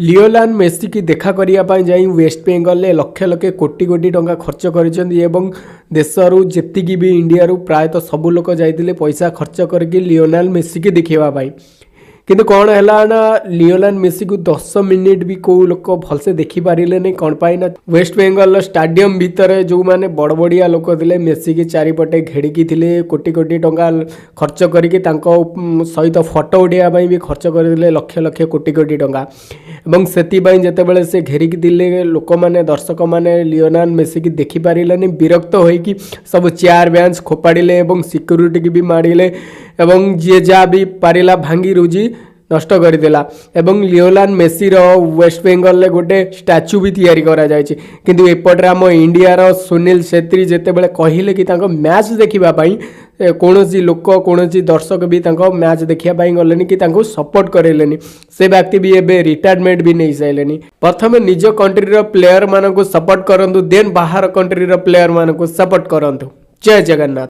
ଲିଓନାଲ ମେସିକି ଦେଖା କରିବା ପାଇଁ ଯାଇ ୱେଷ୍ଟ ବେଙ୍ଗଲରେ ଲକ୍ଷ ଲକ୍ଷ କୋଟି କୋଟି ଟଙ୍କା ଖର୍ଚ୍ଚ କରିଛନ୍ତି ଏବଂ ଦେଶରୁ ଯେତିକି ବି, ଇଣ୍ଡିଆରୁ ପ୍ରାୟତଃ ସବୁ ଲୋକ ଯାଇଥିଲେ ପଇସା ଖର୍ଚ୍ଚ କରିକି ଲିଓନାଲ ମେସିକି ଦେଖିବା ପାଇଁ। କିନ୍ତୁ କ'ଣ ହେଲା ନା, ଲିଓନାଲ ମେସିକୁ 10 ମିନିଟ୍ ବି କେଉଁ ଲୋକ ଭଲସେ ଦେଖିପାରିଲେନି। କ'ଣ ପାଇଁ ନା, ୱେଷ୍ଟ ବେଙ୍ଗଲର ଷ୍ଟାଡିୟମ ଭିତରେ ଯେଉଁମାନେ ବଡ଼ ବଡ଼ିଆ ଲୋକ ଥିଲେ, ମେସିକି ଚାରିପଟେ ଘେରିକି ଥିଲେ। କୋଟି କୋଟି ଟଙ୍କା ଖର୍ଚ୍ଚ କରିକି ତାଙ୍କ ସହିତ ଫଟୋ ଉଠାଇବା ପାଇଁ ବି ଖର୍ଚ୍ଚ କରିଥିଲେ ଲକ୍ଷ ଲକ୍ଷ କୋଟି କୋଟି ଟଙ୍କା। ଏବଂ ସେଥିପାଇଁ ଯେତେବେଳେ ସେ ଘେରିକି ଥିଲେ ଲୋକମାନେ, ଦର୍ଶକମାନେ ଲିଓନାଲ ମେସିକି ଦେଖିପାରିଲେନି। ବିରକ୍ତ ହୋଇକି ସବୁ ଚେୟାର ବେଞ୍ଚ ଫୋପାଡ଼ିଲେ ଏବଂ ସିକ୍ୟୁରିଟିକି ବି ମାରିଲେ ଏବଂ ଯିଏ ଯାହା ବି ପାରିଲା ଭାଙ୍ଗି ରୁଜି ନଷ୍ଟ କରିଦେଲା। ଏବଂ ଲିଓନାଲ ମେସିର ୱେଷ୍ଟ ବେଙ୍ଗଲରେ ଗୋଟେ ଷ୍ଟାଚ୍ୟୁ ବି ତିଆରି କରାଯାଇଛି। କିନ୍ତୁ ଏପଟରେ ଆମ ଇଣ୍ଡିଆର ସୁନୀଲ ଛେତ୍ରୀ ଯେତେବେଳେ କହିଲେ କି ତାଙ୍କ ମ୍ୟାଚ୍ ଦେଖିବା ପାଇଁ, କୌଣସି ଲୋକ, କୌଣସି ଦର୍ଶକ ବି ତାଙ୍କ ମ୍ୟାଚ୍ ଦେଖିବା ପାଇଁ ଗଲେନି କି ତାଙ୍କୁ ସପୋର୍ଟ କରେଇଲେନି। ସେ ବ୍ୟକ୍ତି ବି ଏବେ ରିଟାୟାରମେଣ୍ଟ ବି ନେଇସାରିଲେନି। ପ୍ରଥମେ ନିଜ କଣ୍ଟ୍ରିର ପ୍ଲେୟରମାନଙ୍କୁ ସପୋର୍ଟ କରନ୍ତୁ, ଦେନ୍ ବାହାର କଣ୍ଟ୍ରିର ପ୍ଲେୟରମାନଙ୍କୁ ସପୋର୍ଟ କରନ୍ତୁ। ଜୟ ଜଗନ୍ନାଥ।